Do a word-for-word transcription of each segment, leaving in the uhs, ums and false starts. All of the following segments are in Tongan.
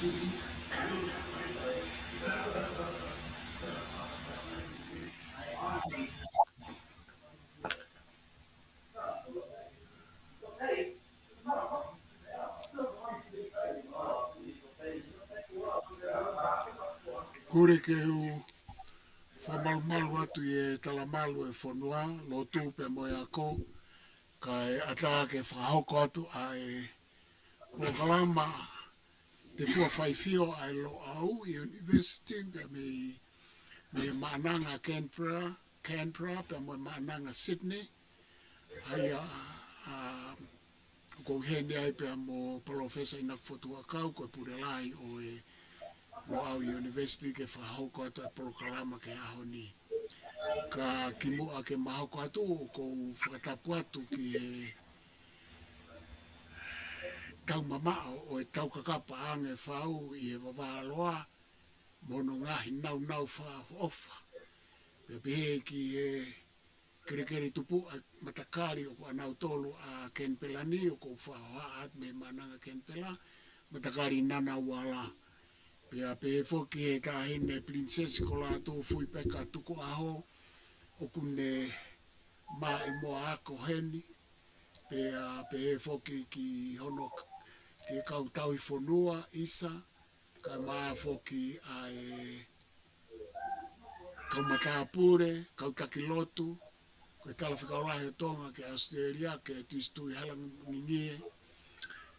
Kole ke u fakamalumalu atu ʻi he talamalu ʻo e fonua, lotu pea mo e ako, kae ʻatā ke fakahoko atu ʻa e polokalama Tefua Faifio ʻa e Loʻau University, pea mei, mei he Maʻananga Canberra, Canberra, pea mo e Maʻananga Sydney. ʻA ia, ʻa, ʻoku ou ʻi heni ai pea mo Palōfesa ʻInoke Fotu Huʻakau, ko e pule lahi ʻo e Loʻau University, ke fakahoko atu e polokalama ki he ʻaho ni. Ka kimuʻa ke ma hoko atu, ʻoku ou fakatapu atu ki he tau mamaʻo ʻo e tau kakapa ange fau ʻi he vavā loa, mo hono ngaahi naunau fakaʻofoʻofa. Pea pehē ki he kelekele tupuʻa matakali ʻoku ʻanautolu ʻa Kenipela ni, ʻoku ou fakahohaʻa atu mei Maʻananga Kenipela, matakali Ngunnawal. Pea pehē foki he Taʻahine Pilinisesi ko Lātūfuipeka Tukuʻaho, ʻoku ne maʻimoa ako heni, pea pehē foki ki hono k-, ki he kau tauhi fonua, ʻisa, kae ʻumaʻā foki ʻa e kau matāpule, kau taki lotu, ko e talafekau lahi ʻo Tonga ki ʻAositelēlia, ki he Tuʻi Tuʻihalangingie,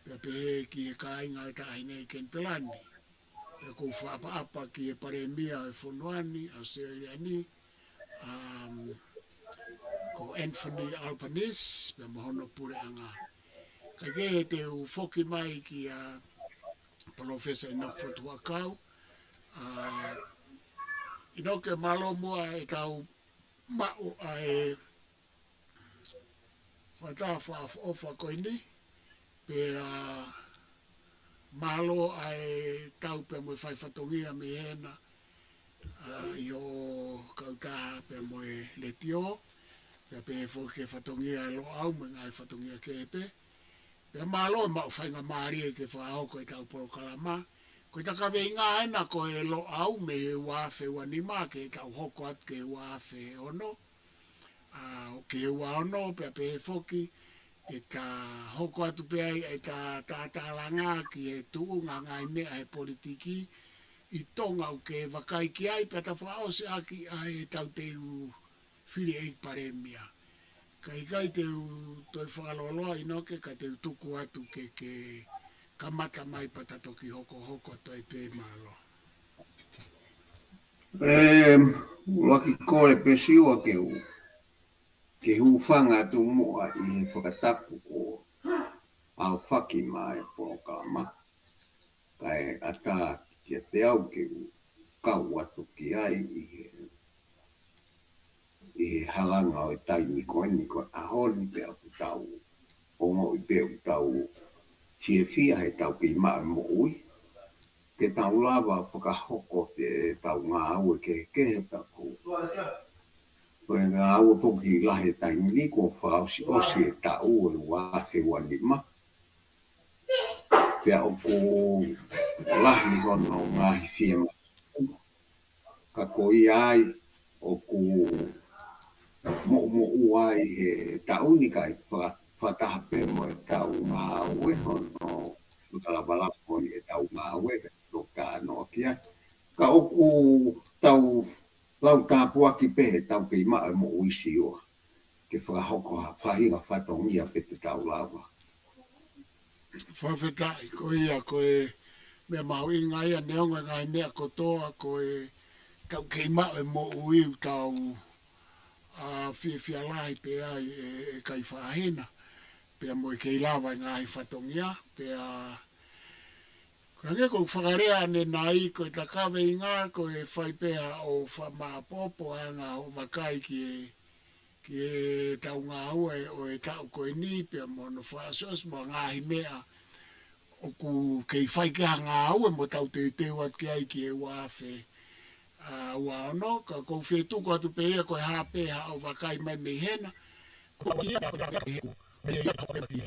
pea pehē ki he kāinga ʻo e Taʻahine ʻi Kenipela ni. Pea ʻoku ou fakaʻapaʻapa ki he Palēmia ʻo e fonua ni, ʻAositelēlia ni, um, ko Anthony Albanese, pea mo hono puleʻanga. Kae kehe te u foki mai kia Palōfesa ʻInoke Fotu Huʻakau. ʻA, ʻInoke, mālō muʻa e tau maʻu ʻa e hoʻatā fakaʻofoʻofa ko eni, pea mālō ʻa e tau pea mo e fai fatongia mei hena, ʻa, ʻi hoʻo kautaha pea mo e letiō, pea pehē foki ki he fatongia ʻa e Loʻau mo e ngaahi fatongia kehe pē. Pea mālō e maʻu faingamālie ke fakahoko e tau polokalama. Ko e tā kaveinga ena ko e Loʻau mei he ua afe ua nima ke tau hoko atu ki he ua afe ono. ʻA, ʻo ki he ua ono, pea pehē foki, ke ta hoko atu pē ai e ta, ta tālanga ki he tuʻunga ngaahi meʻa he politiki ʻi Tonga ʻoku ke vakai ki ai, pea ta fakaʻosi ʻaki ʻa e tau teu fili ʻEiki Palēmia. Ka ʻikai te u toe fakalōloa ʻInoke, ka te u tuku atu ke, ke kamata mai pea ta toki hokohoko atu ai pē, mālō. ʻE, ʻuluaki kole pē Siua ke u, ke hūfanga atu muʻa ʻi he fakatapu kuo aofaki mai e polokalama. Kae ʻatā kiate au ke u kau atu ki ai ʻi he, ʻi he halanga ʻo e taimi ko eni ko e ʻaho ni pea ʻoku tau ongoʻi pē ʻoku tau fiefia he tau kei maʻu e moʻui. Ke tau lava fakahoko ʻetau ngāue kehekehe pea ko, ko e ngāue foki lahi he taimi ni kuo fakaʻosiʻosi e taʻu ʻo e ua afe ua nima. Pea ʻoku lahi hono ngaahi fiemaʻu. Ka ko ia ai ʻoku moʻumoʻua ai he taʻu ni kae fa-, fakataha pē mo e tau ngāue hono fakalavalava ko eni e tau ngāue ka toka noa kia. Ka ʻoku tau lau tāpuaki pē he tau kei maʻu e moʻui Siua. Ke fakahoko ha faʻahinga fatongia pē te tau lava. Fakafetaʻi, ko ia, ko e meʻa mahuʻinga ia neongo e ngaahi meʻa kotoa, ko e tau kei maʻu e moʻui ʻoku tau, ʻa, fiefia lahi pē ai e, e kai fāhina, pea mo e kei lava e ngaahi fatongia, pea ko e hangē ko e fakalea ʻanenai, ko e tā kaveinga, ko e fai pē haʻo fakamāʻopoʻopo ʻa e anga hoʻo vakai ki he, ki he tau ngāue ʻo e taʻu ko eni, pea mo hono fakaʻosiʻosi mo e ngaahi meʻa ʻoku kei fai ki ai ha ngāue mo tau teuteu atu ki ai ki he ua afe, ʻa, ua ono, ka ʻoku ou fie tuku atu pē ia ko e hā pē haʻo vakai mai mei hena. Ko ia, ko ia, ko ia, ko ia, ko ia, ko ia.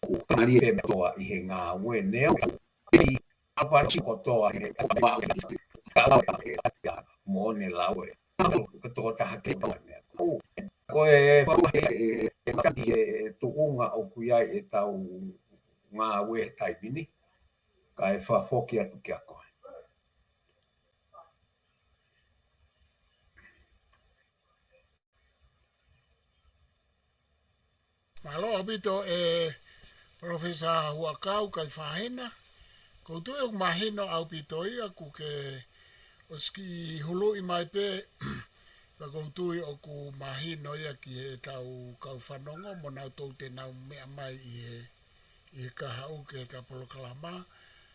ʻoku mālie pē meʻa kotoa ʻi he ngāue neongo ʻi ʻapanosi kotoa ʻi he ʻapanosi mo ne lau e. Ko e tokotaha ke pau ne. Ko e, ko e, e, e, e, e tuʻunga ʻoku ʻi ai ʻetau ngāue he taimi ni, kae fakafoki atu kia koe. Mālō ʻaupito ʻe Palōfesa Huʻakau Kaifahena. ʻOku ou tui ʻoku mahino ʻaupito ia, ʻoku ke ʻosi kiʻi huluʻi mai pē, ka ʻoku ou tui ʻoku mahino ia ki heʻetau kau fanongo mo nautolu te nau meʻa mai ʻi he, ʻi he kahaʻu ki heʻetau polokalama.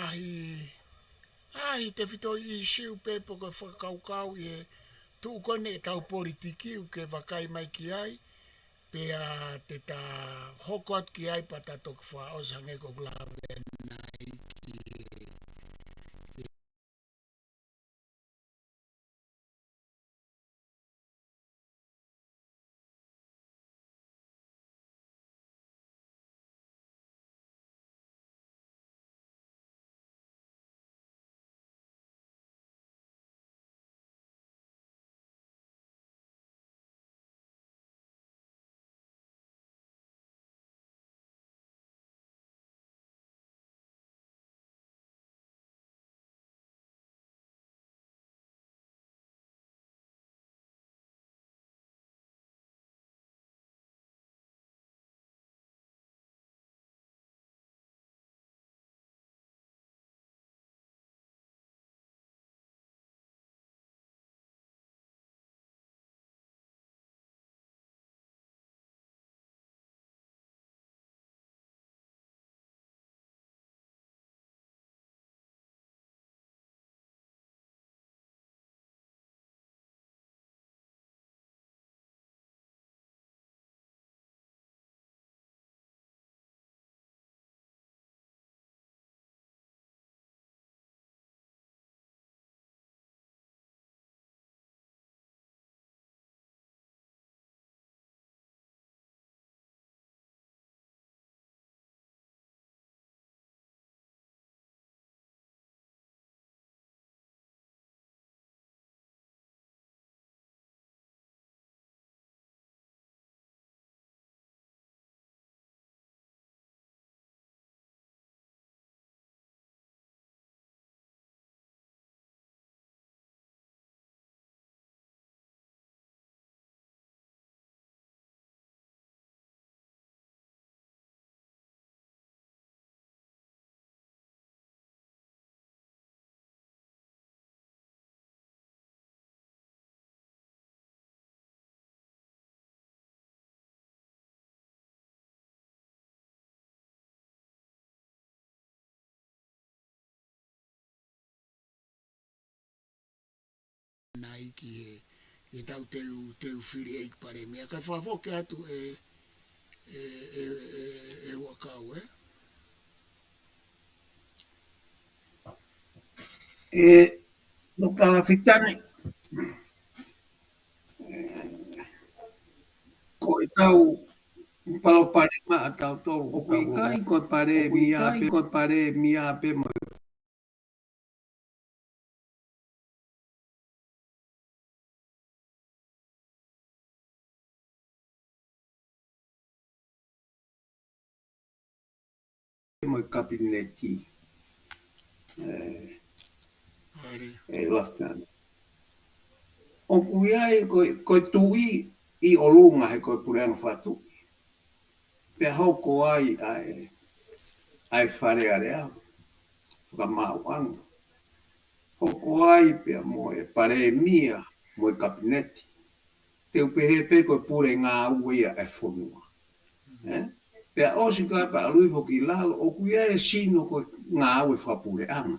ngaahi, ngaahi tefitoʻi ʻīsiu pē pe ko e fakakaukau ʻi he tuʻu ko eni ʻetau politiki ʻoku ke vakai mai ki ai, pea te ta hoko atu ki ai pea ta toki fakaʻosi hangē ko ʻeku lave ʻanenai ki ʻanenai ki he, ki he tau teu, teu fili ʻEiki Palēmia. Kae fakafoki atu e, e, e, e, e Huʻakau, ē? E, no ka fitane. Ko e tau palopalema ʻa tautolu. ʻOku ʻikai ko e Palēmia pē, ko e Palēmia pē mo mo e Kapineti. ʻE, ʻe Lafitani. ʻOku ʻi ai ko, ko e tuʻi ʻi ʻolunga he ko e puleʻanga fakatuʻi. Pea hoko ai ʻa e, ʻa e Fale Alea, Fakamaauʻanga. Hoko ai pea mo e Palēmia mo e Kapineti. Te u pehē pē ko e pule ngāue ia e fonua. Ē? Pea ʻosi ka pea ʻalu hifo ki lalo, ʻoku ʻi ai e sino ko e ngāue fakapuleʻanga.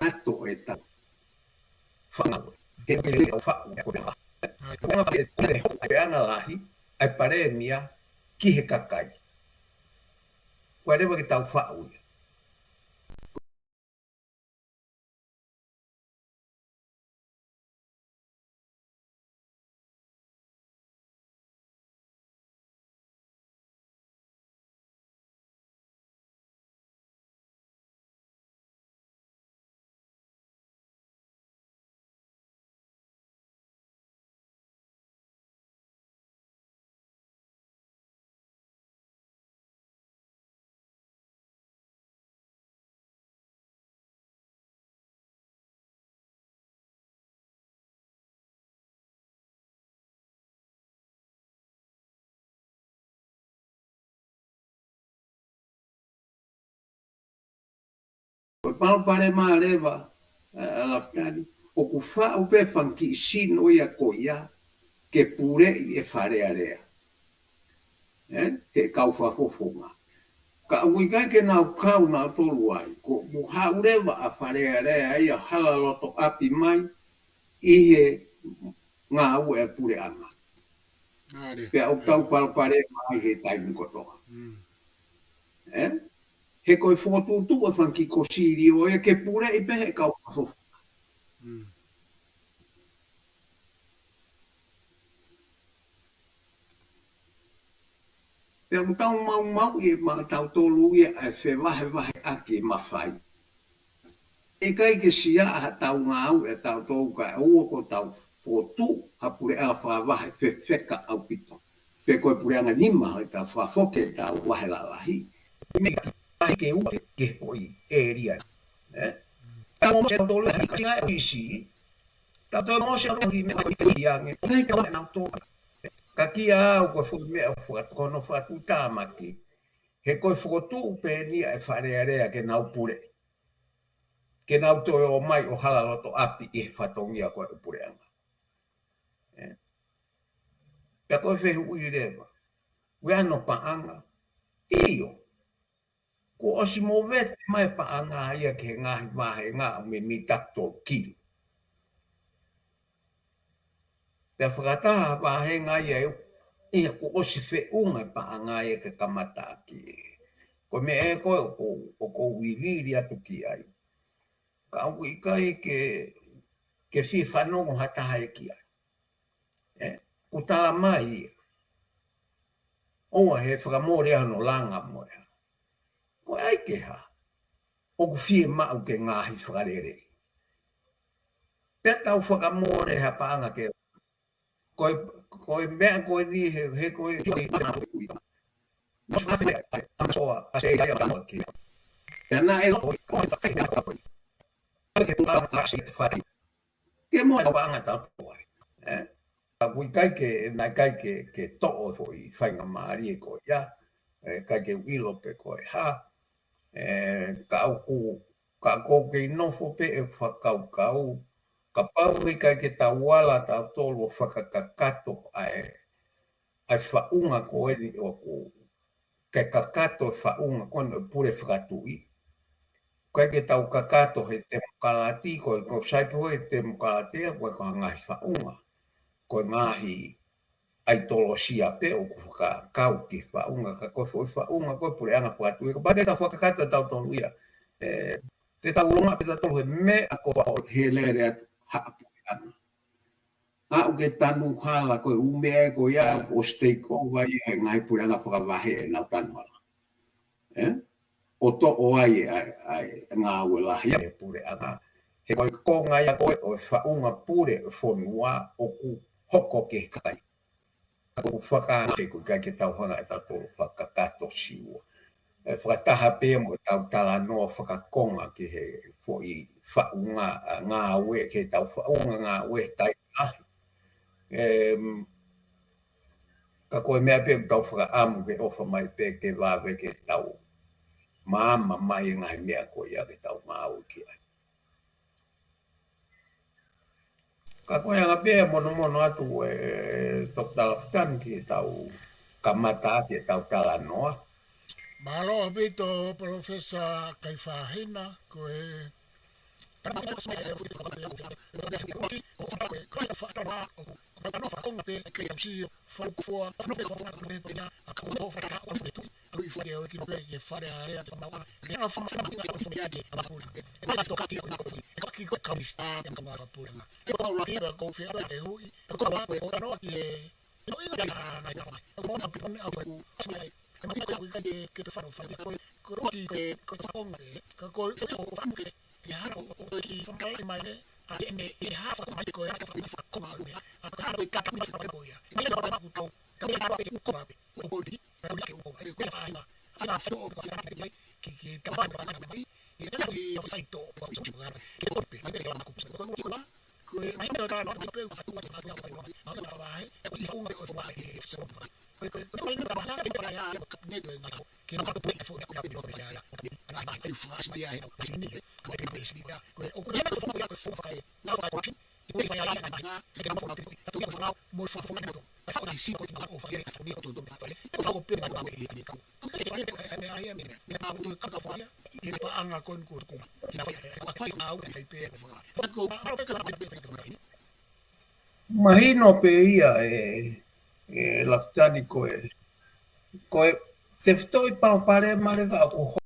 kakato ʻetau fānau. He ʻoku lelei ʻetau faʻu, ʻa e ko e anga faʻu, ʻa e ko e anga lahi ʻa e palēmia ki he kakai. Ko e leva ke tau faʻu ia. Ko e palopalema leva, ʻa, ʻa Lafitani, ʻoku faʻu pē fanga kiʻi sino ia ko ia ke puleʻi e Fale Alea. ʻE, he kau fakafofonga. Ka ʻoku ʻikai ke nau kau nautolu ai, ko e haʻu leva ʻa Fale Alea ia hala loto ʻapi mai ʻi he ngāue ʻa e puleʻanga. Pea ʻoku tau palopalema ai he taimi kotoa. ʻE? He ko e fokotuʻutuʻu ʻa e fanga kiʻi kōsilio ia ke puleʻi pē he kau fakafofonga. Pea ʻoku tau maumauʻi ʻe maʻatautolu ia ʻa e fevahevaheʻaki ʻe mafai. ʻIkai ke siaʻa haʻatau ngāue ʻatautolu kae ʻoua kuo tau fokotuʻu ha puleʻanga fakavahe fefeka ʻaupito. Pe ko e puleʻanga nima ʻe tau fakafoki ʻetau vahe lalahi. Meʻa ki ai ke ua ke foʻi ʻēlia. ʻE? Tau mo se tolu e hiki ai ʻo isi. Tau toe mo se tolu ki meʻa ko i te ange. Ngai ke wana nau tō. Ka kia au ko e foʻi meʻa fakatokono fakatuʻutāmaki. He ko e fokotuʻu pē eni ʻa e Fale Alea ke nau pule. Ke nau toe ō mai ʻo hala loto ʻapi ʻi he fatongia ko e puleʻanga. ʻE. Pea ko e fehuʻi leva. Ue ano paʻanga. ʻIo. Kuo ʻosi movete mai paʻanga ia ki he ngaahi vāhenga ʻo meimei taha tolu kilu. Pea fakataha vāhenga ia ʻe, ʻe kuo ʻosi feʻunga e paʻanga ia ke kamata ʻaki. Ko e meʻa ē ko ē ʻoku, ʻoku ou vivili atu ki ai. Ka ʻoku ʻikai ke, ke fie fanongo ha taha ē ki ai. ʻE, ʻoku tala mai ia. ʻOua he fakamole ʻa hono langa mo ia. Ko e ʻai ke hā. ʻOku fiemaʻu ke ngaahi fakalelei. Pea tau fakamole ha paʻanga ke. Ko e, ko e meʻa ko eni he, he ko e, ko e, Pea naʻe lo, ko e, ko e, ko e, ko e, ke mo e paʻanga tau ai. ʻE? Ka ʻoku ʻikai ke, naʻe ʻikai ke, ke toʻo foʻi faingamālie ko ia. ʻE, ʻikai ke u ʻilo pe ko e hā. ʻE, ka ʻoku, ka ʻoku ou kei nofo pē ʻeku fakakaukau. Kapau ʻe ʻikai ke tau ala tautolu ʻo fakakakato ʻa e, ʻa e faʻunga ko eni ʻoku ke kakato e faʻunga ko eni ʻo e pule fakatuʻi. ʻIkai ke tau kakato he temokalati, ko e, ko e sai pē he temokalati, ko e ko e ngaahi faʻunga. Ko e ngaahi ʻaitolosia pē ʻoku fakakau ki he faʻunga, ka ko e foʻi faʻunga, ko e puleʻanga fakatuʻi. Kapau te tau fakakakato tautolu ia. ʻE, te tau longa pē tautolu he meʻa ko ʻoku hele atu ha puleʻanga. ʻA ʻoku ke tanu hala ko e ʻū meʻa ko ia ʻoku ʻosi take over ʻe he ngaahi puleʻanga fakavahe ʻenau tanu hala. ʻE? ʻO toʻo ai ʻa e, ʻa e ngāue lahi ʻa e puleʻanga. He ko e konga ia ko ē ʻo e faʻunga pule ʻo e fonua ʻoku hoko ki he kakai. Ka ʻoku fakaange ʻoku ʻikai ke tau hanga ʻe tautolu ʻo fakakakato Siua. ʻE fakataha pē mo ʻetau talanoa fakakonga ki he foʻi faʻunga, ʻa, ngāue, ki heʻetau faʻunga ngāue taimi lahi. ʻEm, ka ko e meʻa pē ʻoku tau fakaʻamu ke ʻofa mai pē ke vave ke tau maama mai e ngaahi meʻa ko ia ke tau ngāue ki ai. Ka ko e anga pē ʻa e monomono atu ē Toketā Lafitani ke tau kamata ʻaki ʻetau talanoa. Mālō ʻaupito Palōfesa Kaifahina, ko e Mahino pē ia ē, ē Lafitani ko e, ko e tefitoʻi palopalema leva ʻoku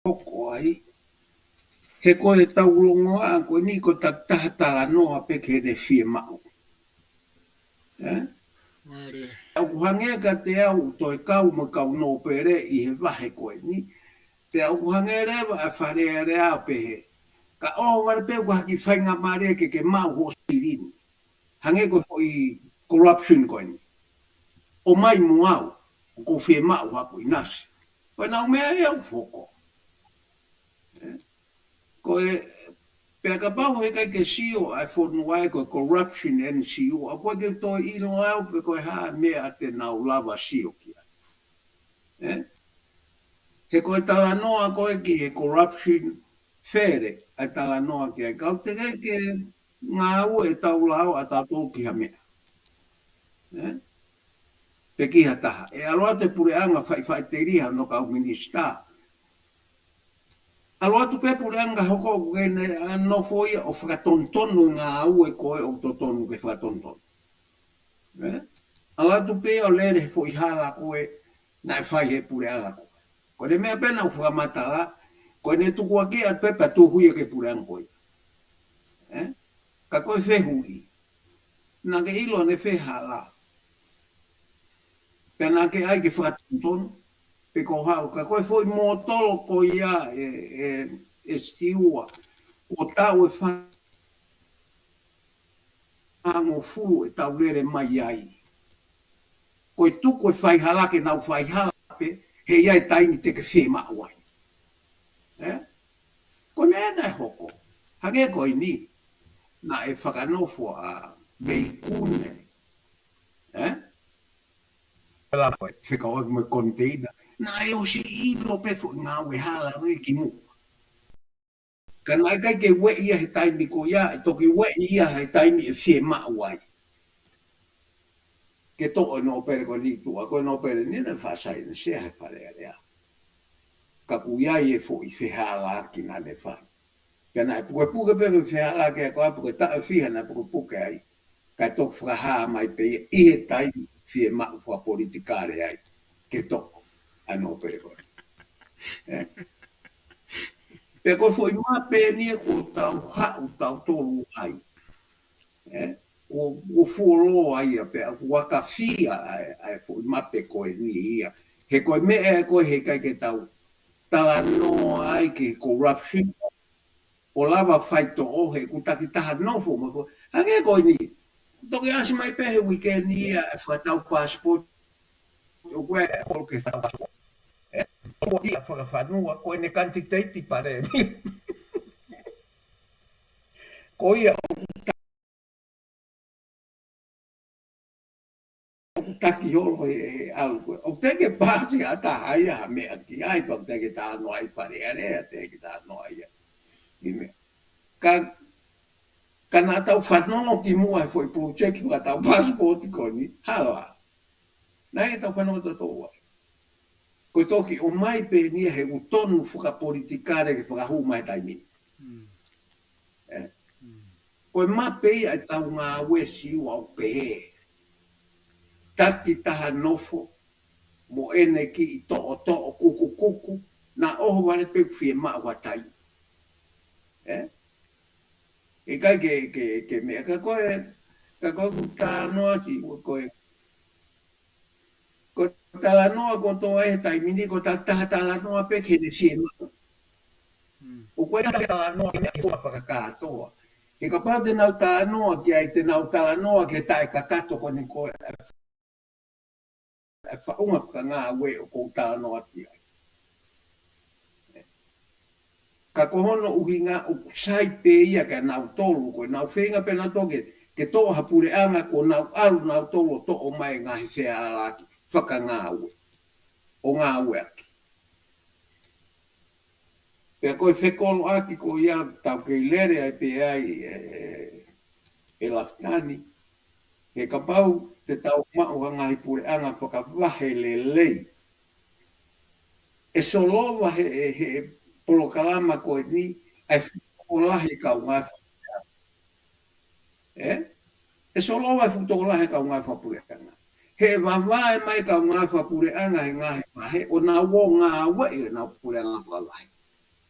hoko ai. He ko e tau longoaʻa ko eni ko e takitaha talanoa pē ki heʻene fiemaʻu. Ē? ʻOku hangē kiate au ʻoku toe kau mo e kau nōpele ʻi he vahe ko eni. Pea ʻoku hangē leva ʻa e Fale Alea ʻo pehē, ka ʻohovale pē ʻoku ʻi ai ha kiʻi faingamālie ke ke maʻu hoʻo silini. Hangē ko e foʻi corruption ko eni. ʻOmai mo au, ʻoku ou fiemaʻu haʻaku ʻinasi. Ko ʻenau meʻa ia ʻoku hoko. Ē? Ko e, pea kapau heʻikai ke sio ʻa e fonua ē ko e corruption ʻeni sio, ʻoku ʻikai ke toe ʻilo au pe ko e hā e meʻa te nau lava sio ki ai. Ē? He ko e talanoa ko ē ki he corruption, fele ʻa e talanoa ki ai. Ka ʻoku teʻeki ke ngāue ʻetau lao ʻatautolu ki ha meʻa. Ē? Pe ki ha taha. ʻE ʻalu atu e puleʻanga faʻifaʻiteliha hono kau minisitā. ʻAlu atu pē puleʻanga hoko ʻoku ke ne, ā, nofo ia ʻo fakatonutonu e ngāue ko ē ʻoku totonu ke fakatonutonu. Ē? ʻAlu atu pē ʻo lele he foʻi hala ko ē naʻe fai he puleʻanga ko ē. Ko ʻene meʻa pē naʻa ku fakamatala, ko ʻene tukuakiʻi atu pē pea tuhu ia ki he puleʻanga ko ia. Ē? Ka ko e fehuʻi. Naʻa ke ʻilo ʻene fēhala. Pea naʻa ke ʻai ke fakatonutonu. Pe ko e hā, ka ko e foʻi mōtolo ko ia ē, ē, ē Siua. Ko e taʻu ʻe fā hongofulu ʻetau lele mai ai. Ko e tuku e faihala ke nau faihala pē, he ʻe ʻi ai e taimi te ke fiemaʻu ai. Ē? Ko e meʻa naʻe hoko. Hangē ko eni, naʻe fakanofo ʻa Meikune. Ē? Pela ko e fekauʻaki mo e koniteina. Naʻe ʻosi ʻilo pē foʻi ngāue hala ʻo e kimuʻa. Ka naʻe ʻikai ke ueʻi ia he taimi ko ia, ʻe toki ueʻi ia he taimi ʻe fiemaʻu ai. Ke toʻo e nōpele ko eni ʻi tuʻa, ko e nōpele ni naʻe faʻa saienisi he Fale Alea. Ka ʻoku ʻi ai e foʻi fehalaaki naʻa ne fai. Pea naʻe pukepuke pē e fehalaaki ko ē, puke taʻu ʻe fiha naʻe pukepuke ai. Kae toki fakahā mai pē ia ʻi he taimi fiemaʻu fakapolitikale ai. Ke toʻo ʻa e nōpele ko ē. Ē? Pea ko e foʻi mape eni ē ʻoku tau haʻu tautolu ai. Ē? ʻOku, ʻoku fuoloa ia pea ʻoku akafia ʻa e, ʻa e foʻi mape ko eni ia. He ko e meʻa ē ko ē heʻikai ke tau talanoa ai ki he corruption. ʻO lava faitoʻo he ʻoku takitaha nofo mo ko. Hangē ko eni. Toki ʻasi mai pē he weekend ia e fakatau passport. ʻOku ʻi ai e kolo ke fakatau passport. Ē, ʻoku ʻi ai e fakafanua, ko ʻene kanititeiti palēmia. Ko ia ʻoku taki holo he, he ʻalu ko ē. ʻOku teʻeki ke paasi ha taha ia ha meʻa ki ai, pea ʻoku teʻeki ke talanoa ai Fale Alea, teʻeki ke talanoa ia. ʻI meʻa. Ka, ka naʻa tau fanongo kimuʻa he foʻi project fakatau passport ko eni, hala. Naʻe tau fanongo tautolu ai. Ko e toki ʻomai pē eni ia he ʻoku tonu fakapolitikale ke fakahū mai he taimi ni. Mm. Ē? Mm. Ko e mape ia ʻetau ngāue Siua ʻoku pehē. Takitaha nofo, mo ʻene kiʻi toʻotoʻo kukukuku, naʻa ʻohovale pē ʻoku fiemaʻu ha taimi. Ē? ʻIkai ke, ke, ke meʻa ka ko e, ka ko e ʻoku talanoa ki, ko e, ko e talanoa kotoa he taimi ni, ko e takitaha talanoa pē ki heʻene fiemaʻu. Mm. ʻOku ʻikai ke talanoa ki he meʻa ʻoku fakakātoa. He kapau te nau talanoa ki ai, te nau talanoa ki he taʻekakato ko eni ko e e faʻunga fakangāue ʻoku ou talanoa ki ai. Ka ko hono ʻuhinga ʻoku sai pē ia kia nautolu, ko ʻenau feinga pē nautolu ke, ke toʻo ha puleʻanga kuo nau ʻalu nautolu ʻo toʻo mai e ngaahi fehalaaki fakangāue. ʻO ngāueʻaki. Pea ko e fekoloʻaki ko ia tau kei lele ai pē ai ē, ē, ē Lafitani. He kapau te tau maʻu ha ngaahi puleʻanga fakavahe lelei. ʻE solova he, he, he polokalama ko eni, ʻa e fuʻu tokolahi e kaungā fa-, ē? ʻE solova e fuʻu tokolahi e kaungā fakapuleʻanga. He ʻe vavae mai e kaungā fakapuleʻanga he ngaahi vahe, ʻo nau ō ngāueʻi ʻenau puleʻanga fakavahe.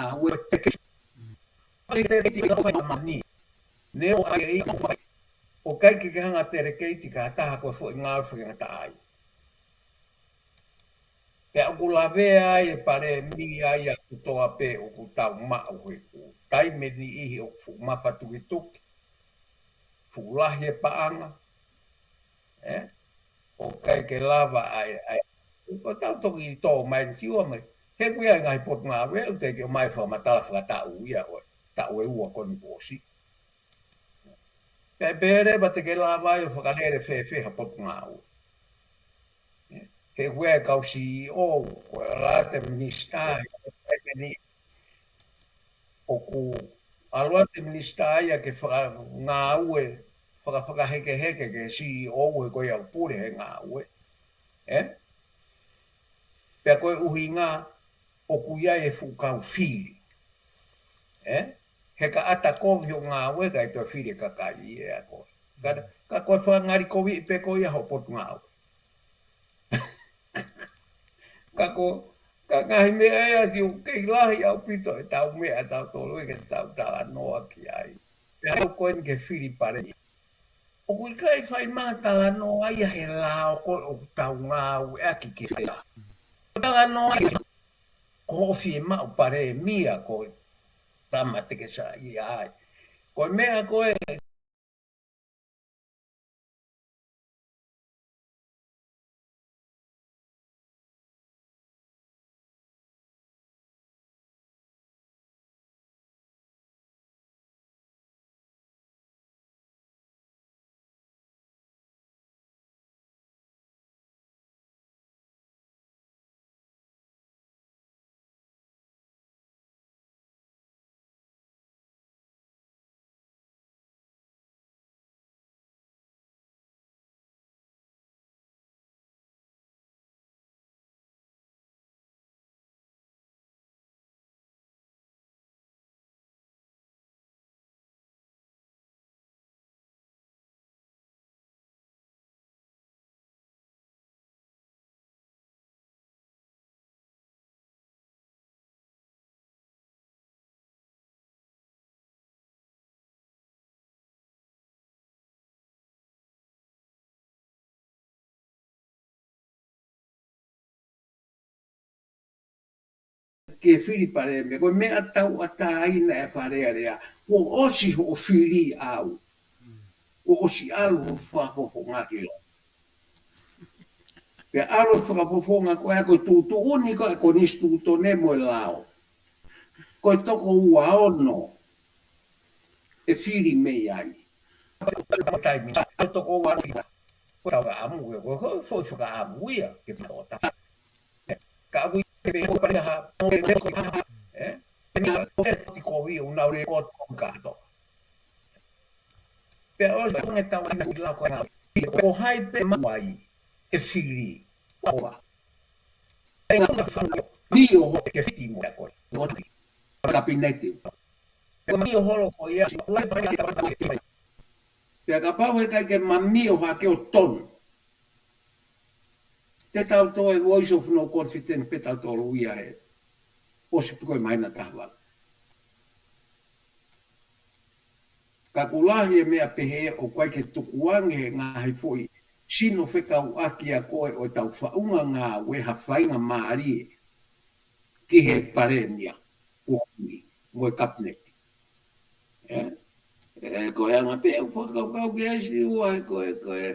ngāue te ke. Ai te ke tiki ka fai mani. Ne ʻo ai e ʻikai ʻo kai ke ke hanga teleketi ka taha ko e foʻi ngāue fai ngata ai. Pea ʻoku lavea ai e palēmia ia ʻoku toa pē ʻoku tau maʻu he ʻoku taimi ʻe niʻihi ʻoku fuʻu mafatukituki, fuʻu lahi e paʻanga, ē? ʻOku ʻikai ke lava ai, ai. Ko tau toki tō mai ni siua mai. He ʻoku ʻi ai e ngaahi potungāue, ʻoku teʻeki ke ʻomai fakamatala fakataʻu ia ʻo e taʻu ʻe ua ko eni kuo ʻosi. Pea pehē leva te ke lava ai ʻo fakalele fēfē ha potungāue. He ʻoku ʻi ai e kau C E O, ko e ʻalu atu e minisitā, ʻoku ʻalu atu e minisitā ia ke fakangāue, fakafakahekeheke ki he C E O he ko ia ʻoku pule he ngāue. Ē? Pea ko e ʻuhinga ʻoku ʻi ai e fuʻu kau fili. Ē? He ka ʻata kovi hoʻo ngāue ka ʻe toe fili e kakai ʻe ia ko ē. Ka, ka ko e fakangalikoviʻi pē ko ia hoʻo potungāue. Ka ko, ka ngaahi meʻa ia ki ʻoku kei lahi ʻaupito ʻetau meʻa ʻatautolu ia ke tau talanoa ki ai. Pea ko eni ki he fili palēmia. ʻOku ʻikai fai mai ha talanoa ia he lao ko ē ʻoku tau ngāueʻaki ke fai. Talanoa ia ko hoʻo fiemaʻu palēmia ko e tama te ke saiʻia ai. Ko e meʻa ko ē ke fili palēmia, ko e meʻa tauʻatāina e Fale Alea. Kuo ʻosi hoʻo fili au. Kuo ʻosi ʻalu hoʻo fakafofonga ki loto. Pea ʻalu fakafofonga ko e ko e tuʻutuʻuni ko e konisitūtone mo e lao. Ko e toko ua ono ʻe fili mei ai. Taimi, ko e toko ua ono. Ko e tau ka ʻamu, ko e, ko e foʻi fakaʻamu ia, ke fakaʻota. Ka ʻoku ʻi ai pē ko e pale ha, ʻo e ko ha, ē? Eni ha, ko e tiko vi, ʻo nau le ko ko ka to. Pea ʻoku ʻi ai e tau ʻi he lau ko ena. Ko hai pē maʻu ai ʻe fili. ʻOua. ʻE ngā ʻunga fanga mio ho ke fiti mo e ko. Ko kapineti. Ko mio holo ko ia. Pea kapau he ʻikai ke ma mio hake ʻo tonu. Te tau toe voice of no confidence pē tautolu ia he. ʻOsi pē ko e maina taha valu. Ka ʻoku lahi e meʻa pehē ʻoku ʻikai ke tukuange he ngaahi foʻi sino fekauʻaki ʻa koe ʻo e tau faʻunga ngāue ha faingamālie ki he palēmia ʻo ʻomi mo e kapineti. Ē? Ē, ko e anga pē ʻoku fakakaukau ki ai siua, ko e, ko e,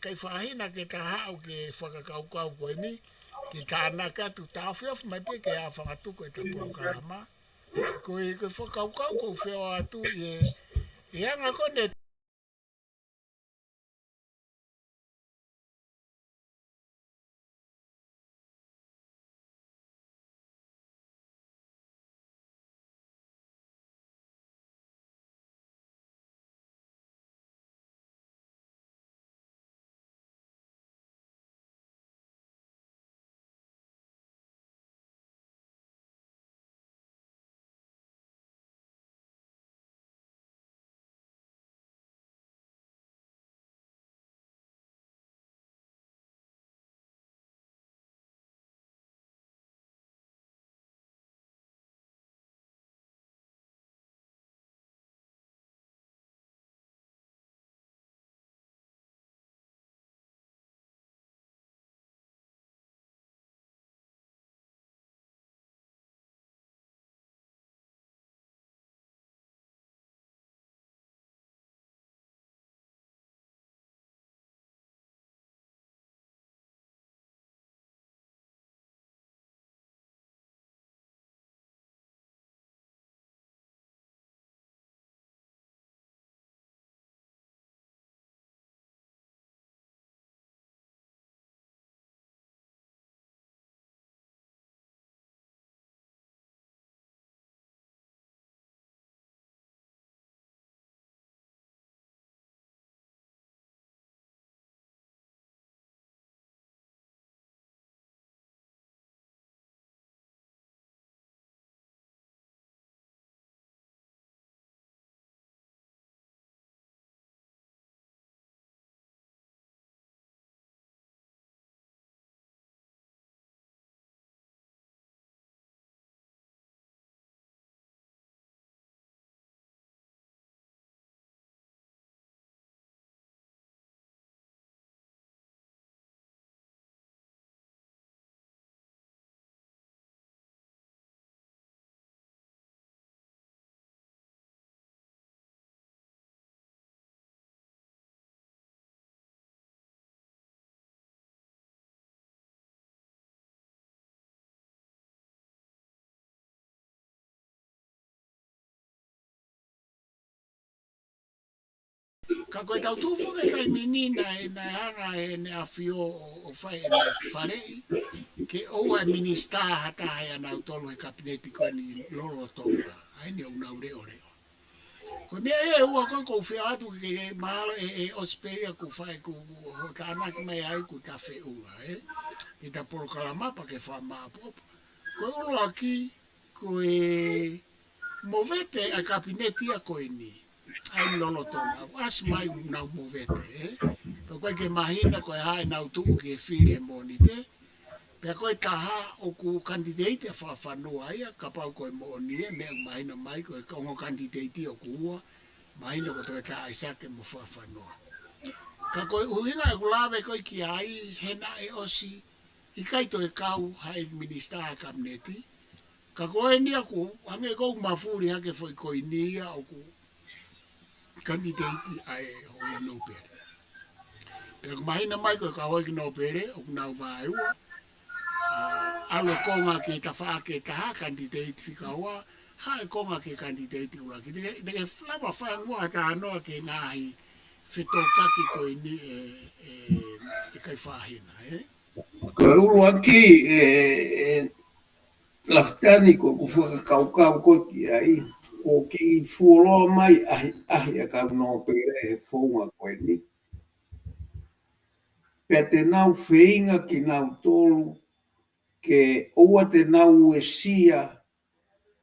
Kai fahina ke ta haʻu ke fakakaukau ko eni, ke tānaki atu, taofiofi mai pē ke ʻā fakatuku e ta polokalama. Ko e, ko e fakakaukau ko u feo atu ʻi he, ʻi he anga ko eni Ka ko e tau tuʻu foki he taimi ni naʻe, naʻe hanga ʻe heʻene ʻafio ʻo, ʻo fai ʻene faleʻi ke ʻoua ʻe minisitā ha taha ʻia nautolu he kapineti ko eni lolotonga. ʻA eni ʻoku nau leʻoleʻo. Ko e meʻa ʻe ua ko ē ʻoku ou fie ʻoatu ke, ke mahalo ʻe, ʻe ʻosi pē ia kuo fai, kuo, kuo tānaki mai ai kuo tafeʻunga, ē? ʻI he polokalama pea ke fakamāʻopoʻopo. Ko e ʻuluaki, ko e movete ʻa e kapineti ia ko eni. ʻA ia lolotonga, ʻoku ʻasi mai ʻenau movete, ē? Pea ʻoku ʻikai ke mahino ko e hā ʻenau tuʻu ki he fili ʻe Mōnite. Pea ko e taha ʻoku kanititeiti ʻa Fakafanua ia, kapau ko e moʻoni ē, meʻa ʻoku mahino mai ko e ongo kanititeiti ʻoku ua, mahino ko Toke Taʻaisake mo Fakafanua. Ka ko e ʻuhinga ʻeku lave ko ē ki ai, he naʻe ʻosi ʻikai toe kau ha ʻeiki minisitā he kapineti, ka ko eni ʻoku hangē ʻoku mafuli hake foʻi ko eni ia ʻoku kanititeiti ʻa e houʻeiki nōpele. Pea ʻoku mahino mai ko e kau houʻeiki nōpele, ʻoku nau vaeua, ʻa, ʻalu e konga ki he tafaʻaki ʻe taha, kanititeiti fika ua, haʻu e konga ki he kanititeiti ʻuluaki. Te ke, te ke lava fai muʻa ha talanoa ki he ngaahi fetōkaki ko eni ē, ē, ʻe Kaifaʻahina, ē? Ko e ʻuluaki, ē, ē, Lafitani, ko ʻeku fakakaukau ko ē ki ai, ʻoku kiʻi fuoloa mai ʻahiʻahi ʻa e kau nōpele he founga ko eni. Pea te nau feinga kinautolu ke ʻoua te nau uesia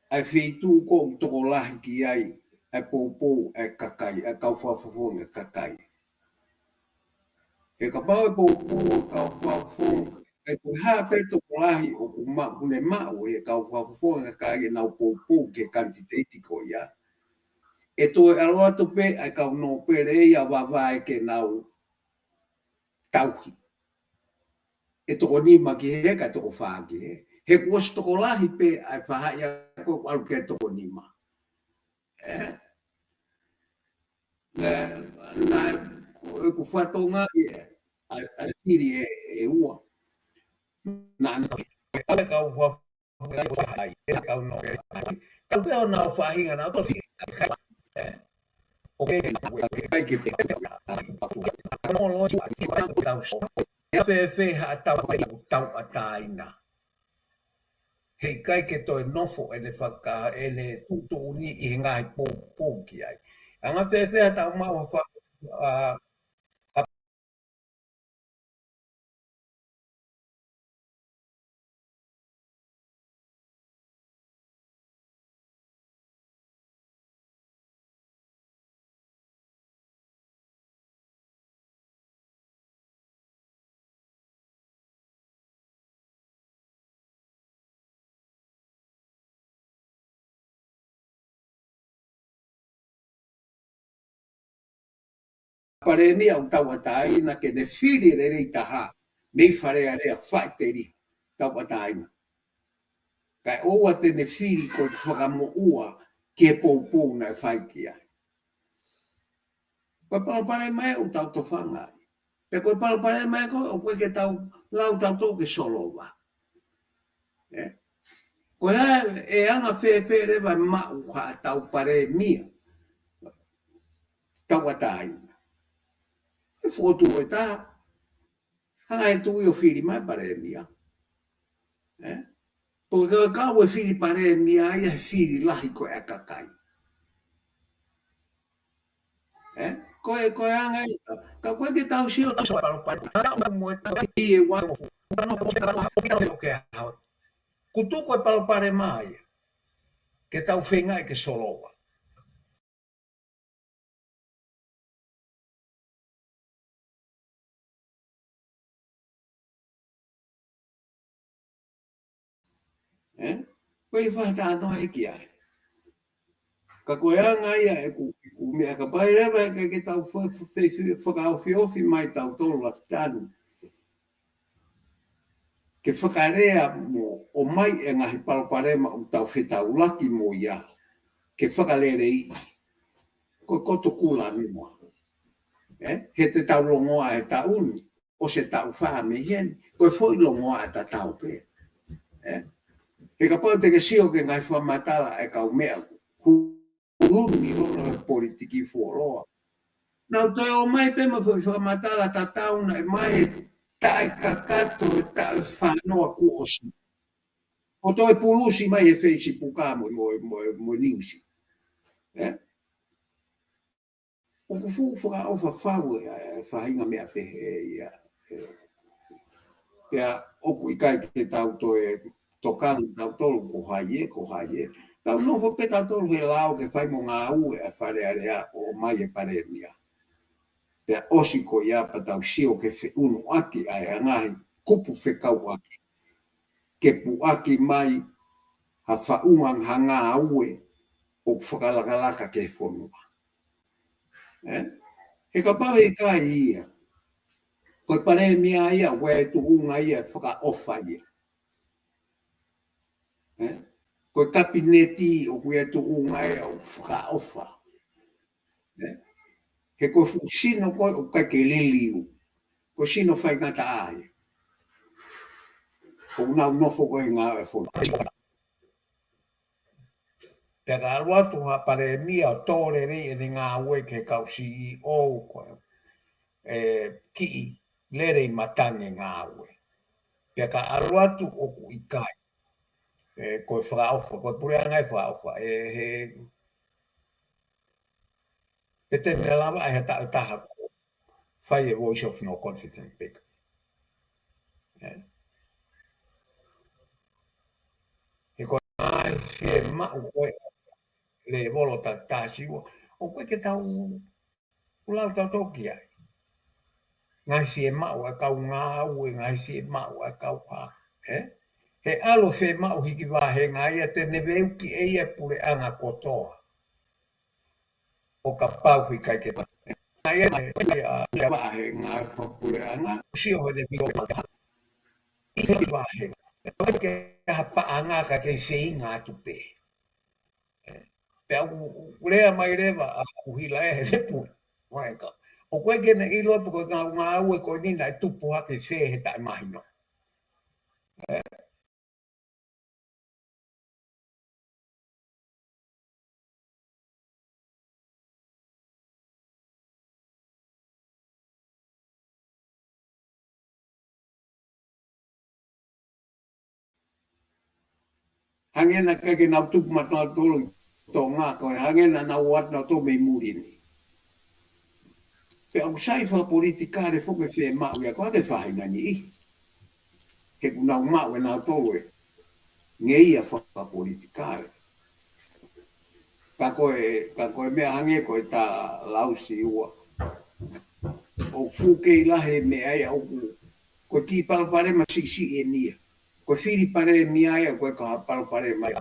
ʻa e feituʻu ʻoku tokolahi ki ai ʻa e poupou ʻa e kakai, ʻa e kau fakafofonga kakai. He kapau ʻe poupou ʻa e kau fakafofonga, ʻe ko e hā pē tokolahi ʻoku ma-, ʻoku ne maʻu ʻe he kau fakafofonga kakai ke nau poupou ki he kanititeiti ko ia, ʻe toe ʻalu atu pē ʻa e kau nōpele ia ʻo vaevae ke nau tauhi. ʻE toko nima ki hē, kae toko fā ki hē. He kuo ʻosi tokolahi pē ʻa e faʻahi ʻa ko ē ʻoku ʻalu ki he toko nima. Ē? Naʻe, naʻe, ko ʻeku fatongia ʻi he, ʻa, ʻa e fili ʻe, ʻe ua. Naʻa, naʻa, ʻa e kau fakafofonga kakai, ʻa e kau nōpele. Kau pē ʻo nau faʻahinga nau toki. Ē? ʻOku ʻikai ke pehē. Nō loa ʻa e tau so. ʻE fēfē haʻatau ʻai ʻoku tauʻatāina. Heʻikai ke toe nofo ʻene faka-, ʻene tuʻutuʻuni ʻi he ngaahi poupou ki ai. Anga fēfē haʻatau maʻu ha fa-, ʻa, Palēmia ʻoku tauʻatāina ke ne fili lelei taha mei Fale Alea, Faʻiteliha, tauʻatāina. Kae ʻoua te ne fili ko e fakamoʻua ki he poupou naʻe fai ki ai. Ko e palopalema ē ʻoku tau tofanga ai. Pea ko e palopalema ē ko ē ʻoku ʻikai ke tau lau tautolu ke solova. Ē? Ko e hā ʻe anga fēfē leva ʻe maʻu haʻatau palēmia tauʻatāina. ʻE fokotuʻu ʻe taha. Hanga ʻe he tuʻi ʻo fili mai palēmia. Ē? Pea ko e kau ʻe fili palēmia ia he fili lahi ko ē ʻa e kakai. Ē? Ko e, ko e anga ia. Ka ko e ke tau sio tau sa palopalema. Tau mo e tau i e ua. Tau mo e tau o ke hao. Kuo tuku e palopalema ia. Ke tau feinga ke solova. Ē? Ko e fakatalanoa ē ki ai. Ka ko e anga ia ʻeku, ʻeku meʻa, kapau leva ʻe ʻikai ke tau fa-, fa-, fa-, fakaofiofi mai tautolu Lafitani ke fakalea mo ʻomai e ngaahi palopalema ʻoku tau fetaulaki mo ia ke fakaleleiʻi. Ko e koto kula ni mo. Ē? He te tau longoaʻa he taʻu ni, ʻosi e taʻu fā mei heni, ko e foʻi longoaʻa tatau pē. Ē? He kapau te ke sio ki he ngaahi fakamatala ʻa e kau meʻa, huluni ʻo e politiki fuoloa. Nau toe ō mai pē mo e foʻi fakamatala tatau naʻe ʻomai e taʻe kakato e taʻu ʻe fā noa kuo ʻosi. ʻO toe pulusi mai he Facebook mo, mo, mo, mo niusi. Ē? ʻOku fuʻu fakaʻofa fau e, e faʻahinga meʻa pehē ia. Ē. Pea ʻoku ʻikai ke tau toe tokanga tautolu ko hai ē, ko hai ē. Tau nofo pē tautolu he lao ke fai mo ngāue ʻa e Fale Alea ʻo ʻomai e Palēmia. Pea ʻosi ko ia pea tau sio ke feʻunuʻaki ʻa e ngaahi kupu fekauʻaki. Ke puʻaki mai ha faʻunga ha ngāue ʻoku fakalakalaka ki he fonua. Ē? He kapau ʻe ʻikai ia. Ko e Palēmia ia, ko e tuʻunga ia fakaʻofa ia. Ē? Ko e Kapineti ʻoku ʻi ai e tuʻunga ia ʻoku fakaʻofa. Ē? He ko e fuʻu sino ko ē ʻoku ʻikai ke liliu. Ko e sino faingataʻa ia. ʻOku nau nofo ko ē he ngāue fonua. Pea ka ʻalu atu ha Palēmia ʻo tō lelei ʻene ngāue ki he kau C E O ko ē, ē, kiʻi lelei matangi e ngāue. Pea ka ʻalu atu ʻoku ʻikai. Ē, ko e fakaʻofa, ko e puleʻanga e fakaʻofa. Ē, he, pe te ne lava ʻa e taʻu ʻe taha ko ē fai e voice of no confidence pē. Ē. He ko e ngaahi fiemaʻu ko ē lēvolo ta, taha siua. ʻOku ʻikai ke tau ʻulau tautolu ki ai. Ngaahi fiemaʻu ʻa e kau ngāue, ngaahi fiemaʻu ʻa e kau hā. Ē? He ʻalu fiemaʻu hiki vāhenga ia te ne veuki ʻe ia puleʻanga kotoa. ʻO kapau ʻe ʻikai ke ʻai ʻe ia ʻa e vāhenga fakapuleʻanga. Sio he ne vio ʻi he vāhenga. ʻIkai ke ha paʻanga ka ke feinga atu pē. Pea ʻoku, ʻoku lea mai leva ʻa ʻUhila ē he lepu. Mai ka. ʻOku ʻikai ke ne ʻilo pe ko e ngā-, ngāue ko eni naʻe tupu hake fē he taʻemahino. Ē. Hangē naʻe ʻikai ke nau tupu maʻanautolu ʻi Tonga, ko e hangē naʻa nau ō atu nautolu mei muli ni. Pea ʻoku sai fakapolitikale foki e fiemaʻu ia ko ē ʻa e faʻahinga ni. He ʻoku nau maʻu ʻe nautolu e ngeia fakapolitikale. Ka ko e, ka ko e meʻa hangē ko e tā Lausi ua. ʻOku fuʻu kei lahi e meʻa ia ʻoku, ko e kiʻi palopalema siʻisiʻi eni ia. Ko e fili palēmia ia, ko e ka palopalema ia.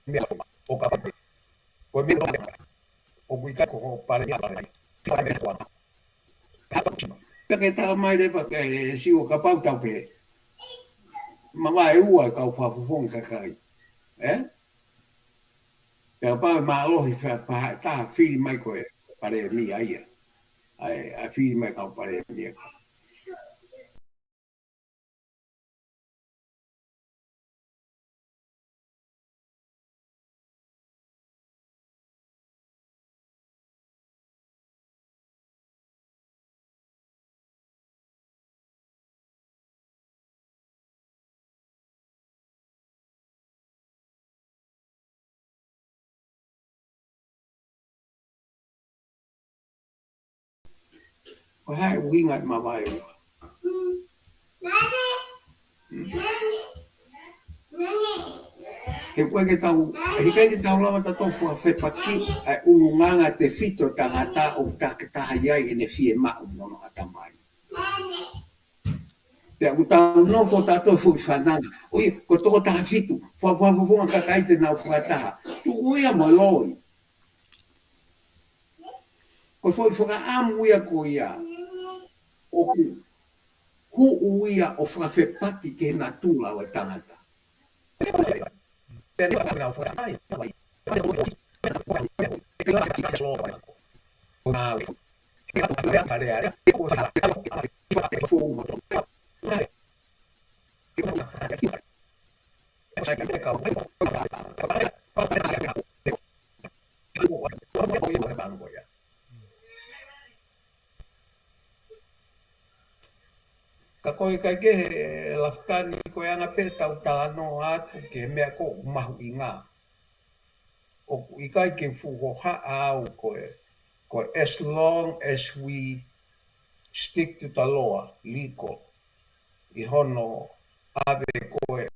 Meʻa ʻo ka pake. Ko e meʻa ʻoku ʻikai ko e palēmia. Pea ke tala mai leva ke he siʻi ʻo kapau tau pehē. Mavaeua e kau fakafofonga kakai. Ē? Pea kapau ʻe mālohi fa-, fa-, taha fili mai ko e palēmia ia. ʻAi, ʻa fili mai kau palēmia. Ko e hā e ʻuhinga e mavaeua? He ʻoku ʻikai ke tau, he ʻikai ke tau lava tautolu fakafepaki ʻa e ʻulungaanga tefito tangata ʻoku takitaha ʻi ai ʻene fiemaʻu mo hono ʻatamai. Pea ʻoku tau nofo tautolu foʻi fananga. ʻOi, ko e toko taha fitu, fa-, fa-, fakafofonga kakai te nau fakataha. Tuku ia mo e loi. Ko e foʻi fakaʻamu ia ko ia. ʻOku huʻu ia ʻo fakafepaki ki he natula ʻo e tangata. Ka ko e ʻikai ke he Lafitani, ko e anga pē ʻetau talanoa atu ki he meʻa ko ē ʻoku mahuʻinga. ʻOku ʻikai ke fuʻu hohaʻa au ko e, ko e as long as we stick to the law, legal. ʻI hono ʻave ko e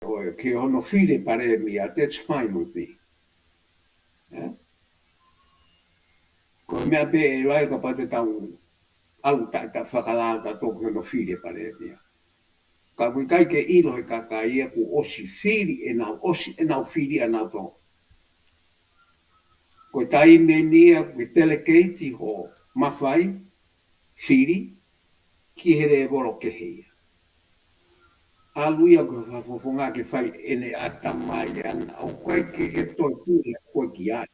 Ko e, ki hono fili e palēmia, that's fine with me. Eh? Ko e meʻa pē ʻe ʻai kapau te tau ʻalu taʻe ta fakalao tautolu ki hono fili e palēmia. Ka ʻoku ʻikai ke ʻilo he kakai ia kuo ʻosi fili ʻenau, ʻosi ʻenau fili ʻanautolu. Ko e taimi eni ia ʻoku ke delegate hoʻo mafai fili ki he lēvolo kehe ia. ʻAlu ia ki he fakafofonga ke fai ʻene ʻatamai ʻana, ʻoku ʻikai ke ke toe puli koe ki ai.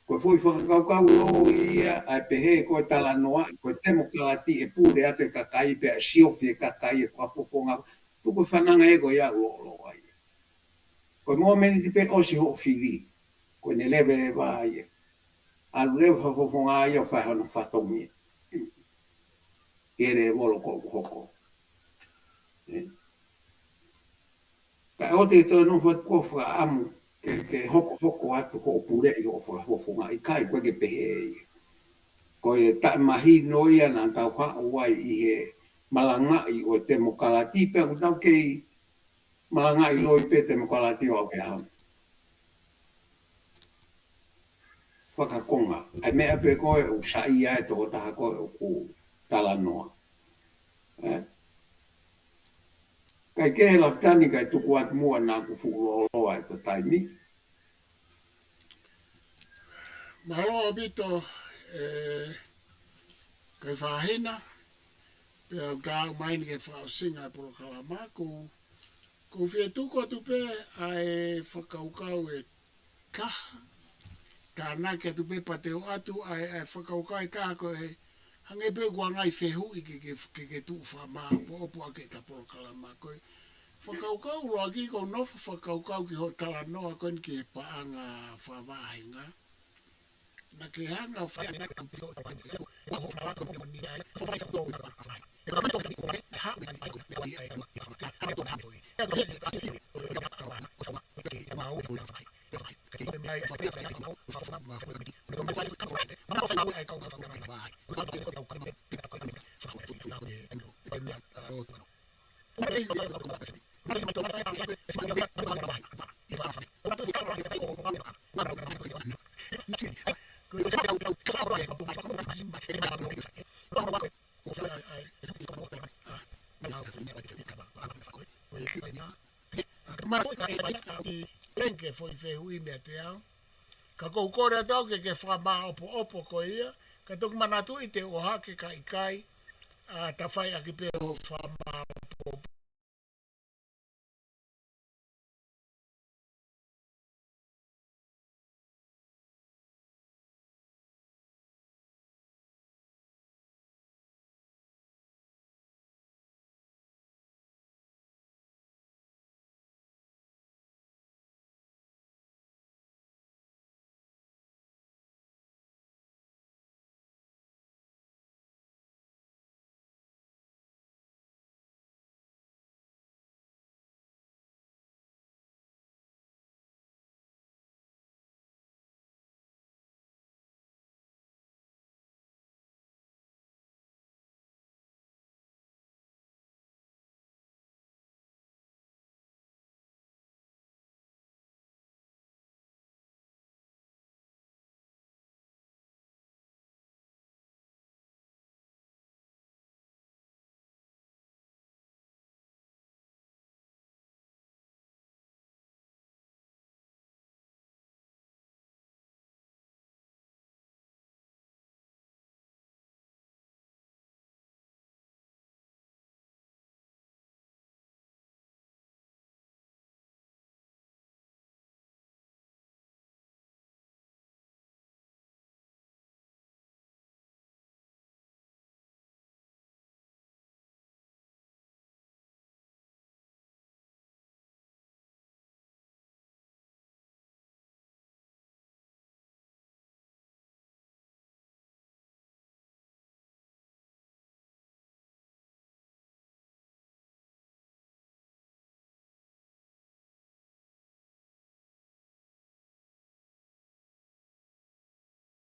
Ko e foʻi fakakaukau lō ia, ʻa e pehē ko e talanoa, ko e temokalati ʻe pule atu e kakai pea siofi e kakai e fakafofonga. Tuku e fananga ē ko ia lōloa ia. Ko e mōmeniti pē ʻosi hoʻo fili, ko ʻene leveleva ia. ʻAlu leva fakafofonga ia ʻo fai hono fatongia ʻi he lēvolo ko ē ʻoku hoko. Eh? Ka ʻoua te ke toe nofo atu ʻo fakaʻamu ke, ke hokohoko atu hoʻo puleʻi hoʻo fakafofonga, ʻikai, ʻoku ʻikai ke pehē ia. Ko e taʻemahino ia naʻa tau haʻu ai ʻi he malangaʻi ʻo e temokalati pea ʻoku tau kei malangaʻi loi pē temokalati ʻo aʻu ki he ʻaho ni. Fakakonga. ʻA e meʻa pē ko ē ʻoku saiʻia e tokotaha ko ē ʻoku talanoa. Eh? Kae kehe Lafitani kae tuku atu muʻa naʻa ku fuʻu lōloa ʻeta taimi. Mālō ʻaupito, eh, Kaifahina, pea ʻoku tau ʻomai ni ki he fakaʻosinga e polokalama, ʻoku, ʻoku ou fie tuku atu pē ʻa e fakakaukau ʻe taha, tānaki atu pē pea te u ʻoatu ʻa e, ʻa e fakakaukau ʻe taha ko e, hangē pē ʻoku ʻi ai e ngaahi fehuʻi ke, ke, ke, ke tuʻu fakamāʻopoʻopo ʻaki ʻeta polokalama ko e. Fakakaukau ʻuluaki ʻoku ou nofo fakakaukau ki hoʻo talanoa ko eni ki he paʻanga fakavāhenga. Naʻa ke hanga ʻo fai ʻa e ngaahi tau pio ʻo e paʻanga. Manatuʻi ka e fai ʻa e link e foʻi fehuʻi meiate au. Ka ʻoku ou kole atu au ke ke fakamāʻopoʻopo ko ia, ka toki manatuʻi te u ʻohake ka ʻikai, ʻa, ta fai ʻaki pē hoʻo fakamāʻopoʻopo.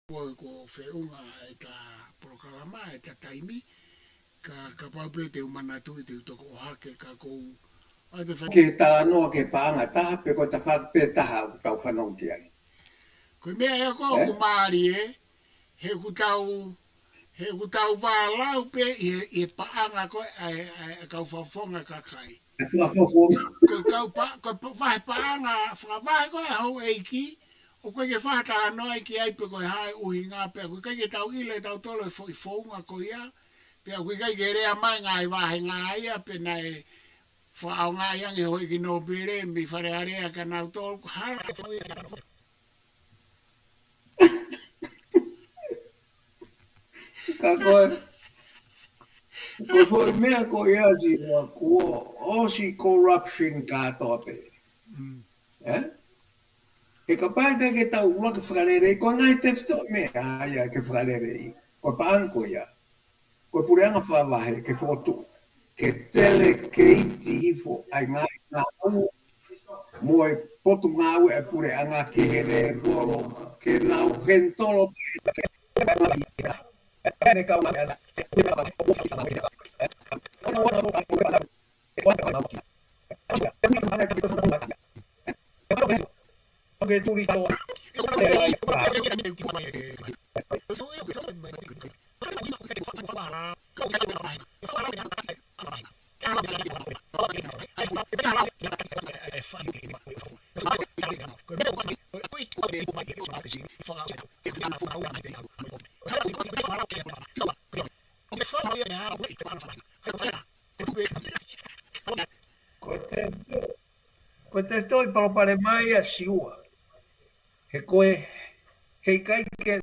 Ko e ko feʻunga ʻeta polokalama, ʻeta taimi, ka, kapau pē te u manatuʻi te u toki ʻohake ka kou. ʻAi te fai. Ke talanoa ke paʻanga taha, pe ko e tafaʻaki pē taha ʻoku tau fanongo ki ai. Ko e meʻa ʻe ko ʻoku mālie, he ʻoku tau, he ʻoku tau vālau pē ʻi he, ʻi he paʻanga ko ē, ʻa e, ʻa e, ʻa e kau fakafofonga kakai. Ko e kau pa-, ko e pa-, vahe paʻanga, fakavahe ko ē ʻa houʻeiki, ʻoku ʻikai ke fakatalanoa ai ki ai pe ko e hā e ʻuhinga pea ʻoku ʻikai ke tau ʻilo ʻe tautolu e foʻi founga ko ia, pea ʻoku ʻikai ke lea mai ngaahi vāhenga ia pe naʻe fakaʻaongaʻi ange houʻeiki nōpele mei Fale Alea kia nautolu, hala. Ka ko e, ko e foʻi meʻa ko ia si ua kuo ʻosi corruption kātoa pē. Mm. Eh? He kapau ʻe ʻikai ke tau ʻuluaki fakalelei, ko e ngaahi tefitoʻi meʻa ia ke fakalelei. Ko e paʻanga ko ia. Ko e puleʻanga fakavahe ke fokotuʻu. Ke tele ke iti hifo ai ngaahi ngāue mo e potungāue ʻa e puleʻanga ki he lēvolo, ke nau henitolo. Ko e te, ko e tefitoʻi palopalema ia si ua. He ko e, he ʻikai ke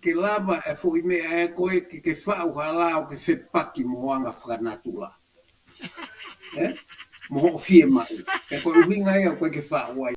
ke lava e foʻi meʻa ē ko ē ke, ke faʻu ha lao ke fepaki mo anga fakanatula. Eh? Mo hoʻo fiemaʻu. He ko e ʻuhinga ia ʻoku ʻikai ke faʻu ai.